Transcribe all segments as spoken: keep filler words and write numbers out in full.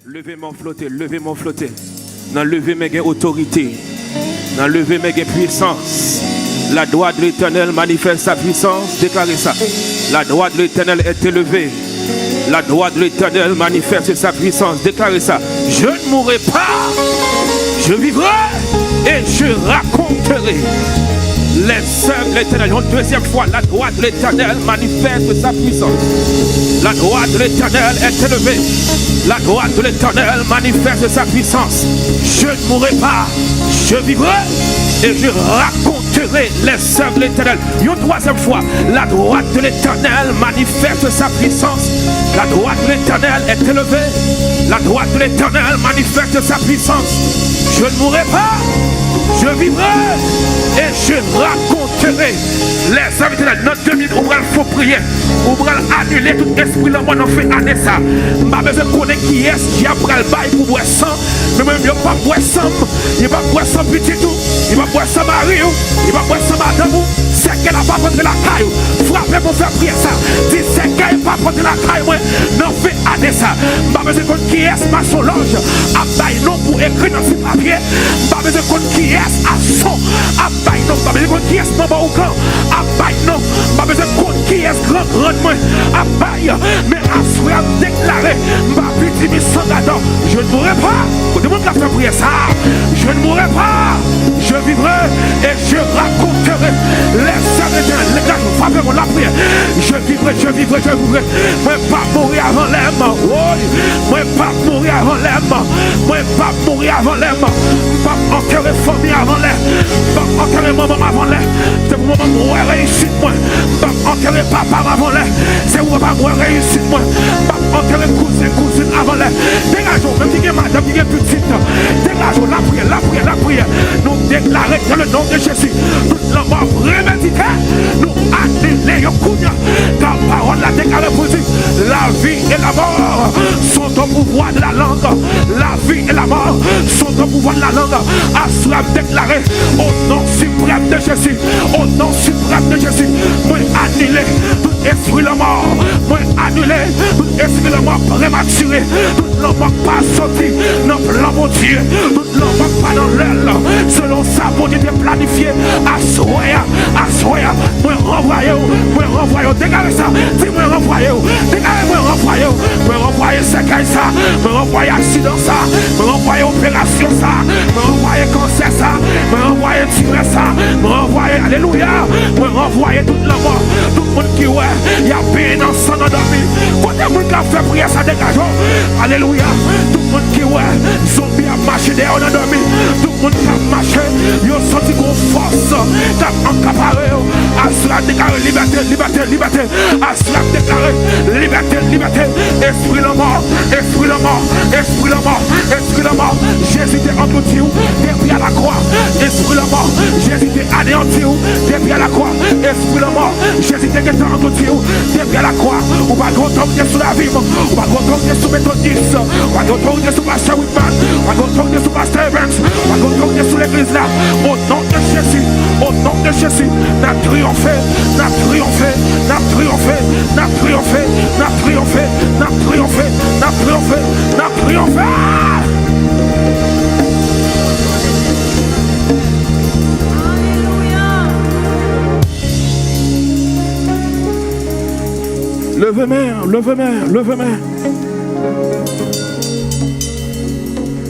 Leve men w flote, leve men w flote. Nan leve men gen otorite. Nan leve men gen pwisans. La droite de l'Éternel manifeste sa puissance. Deklare sa. La droite de l'Éternel est élevée. La droite de l'Éternel manifeste sa puissance. Déclarez ça. Je ne mourrai pas. Je vivrai et je raconterai les œuvres de l'Éternel. Une deuxième fois, la droite de l'Éternel manifeste sa puissance. La droite de l'Éternel est élevée. La droite de l'Éternel manifeste sa puissance. Je ne mourrai pas. Je vivrai et je raconterai les œuvres de l'Éternel. Une troisième fois, la droite de l'Éternel manifeste sa puissance. La droite de l'Éternel est élevée. La droite de l'Éternel manifeste sa puissance. Je ne mourrai pas, je vivrai et je raconterai les œuvres de l'Éternel. Nan de minit, ou pral fè priyè. Ou pral anile tout espri lanmò nan fen ane sa. M pa bezwen konnen kiyès dyab pral bay pou bwè san. Men mwen menm, yo p ap bwè san m. Yo p ap bwè san pitit ou. Yo p ap bwè san mari ou. Yo p ap bwè san madanm ou. Sèkèy la p ap antre lakay ou. Frape pou fè priyè sa. Di, sèkèy p ap antre lakay mwen nan fen ane sa. M pa bezwen konn kiyès masonlòj ap bay non pou ekri nan ti papye. M pa bezwen konn kiyès mason ap bay non. M pa bezwen konn kiyès manman ougan ap bay non. M pa bezwen konn kiyès gran grann mwen ap bay. Men aswè a m deklare, m pa piti mi san gadò. Je ne mourrai pas. Kote moun k ap fè priyè sa? Je ne mourrai pas. Je vivrai et je raconterai les œuvres de l'Éternel. Lè gad frape moun la priyè. Je vivrai, je vivrai, je vivrai. Mwen p ap mouri avan lè m. Woy. Mwen p ap mouri avan lè m. Mwen p ap mouri avan lè m. M p ap antere fanmi avan lè. M p ap antere manman m avan lè. Se pou manman m wè reyisit mwen. M p ap antere papa m avan lè. Se pou papa m wè reyisit mwen. M p ap antere kouzen, kouzin avan lè. Degaje w, menm ki gen madanm, ki gen pitit. Degaje w, lapriyè, lapriyè, lapriyè. Nou deklare dans le nom de Jésus. Tout lanmò premedite, nou anile yo kounye a. Kan pawòl la deklare pou di, la vie et la mort sont au pouvoir de la langue. La vie et la mort sont au pouvoir de la langue. Aswè a m deklare, au nom suprême de Jésus, au nom suprême de Jésus, mwen anile tout espri lanmò. Mwen anile tout espri lanmò prematire. Tout lanmò k pa soti nan plan Bondye. Tout lanmò k pa nan lè l. Selon sa Bondye te planifye, aswè a, aswè a, mwen ranvwaye w, mwen ranvwaye w. Deklare sa, di, mwen ranvwaye w. Deklare, mwen ranvwaye w. Mwen ranvwaye sèkèy sa, mwen ranvwaye aksidan sa, mwen ranvwaye operasyon sa, mwen ranvwaye kansè sa, mwen ranvwaye tirè sa, mwen ranvwaye, alelouya, mwen ranvwaye tout lanmò, tout moun ki wè y ap benyen nan san nan dòmi. Kote moun k ap fè priyè sa, degaje w? Alelouya. Tout moun ki wè zonbi ap mache dèyè w nan dòmi, tout moun k ap mache, yo santi gon fòs k ap akapare yo. Aswè a deklare libète, libète, libète. Aswè a deklare libète, libète. Espri lanmò, espri lanmò, espri lanmò, espri lanmò. Jezi te anglouti w depi a lakwa. Espri lanmò, Jezi te aneyanti w depi a lakwa. Espri lanmò, Jezi te gentan anglouti w depi a lakwa. Ou pa gen otorite sou lavi m. Ou pa gen otorite sou Metodis. Ou pa gen otorite sou pastè Whitman. Ou pa gen otorite sou pastè Evans. Ou pa gen otorite sou legliz la. Au nom de Jésus, au nom de Jésus, n a triyonfe, n a triyonfe, n a triyonfe, n a triyonfe, n a triyonfe, n a triyonfe, n a triyonfe, n a triyonfe. Leve men, leve men, leve men.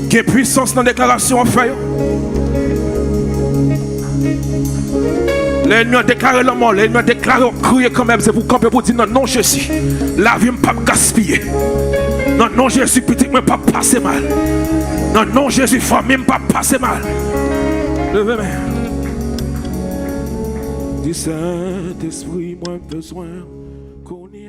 Gen pwisans nan deklarasyon w ap fè yo. Lè ènmi an deklare lanmò, lè ènmi an deklare w ap kriye kanmenm, se pou w kanpe pou w di, nan non Jezi, lavi m p ap gaspiye. Nan non Jezi, pitit mwen p ap pase mal. Nan non Jezi, fanmi m p ap pase mal. Leve men. Di, Sentespri, mwen bezwen konnen.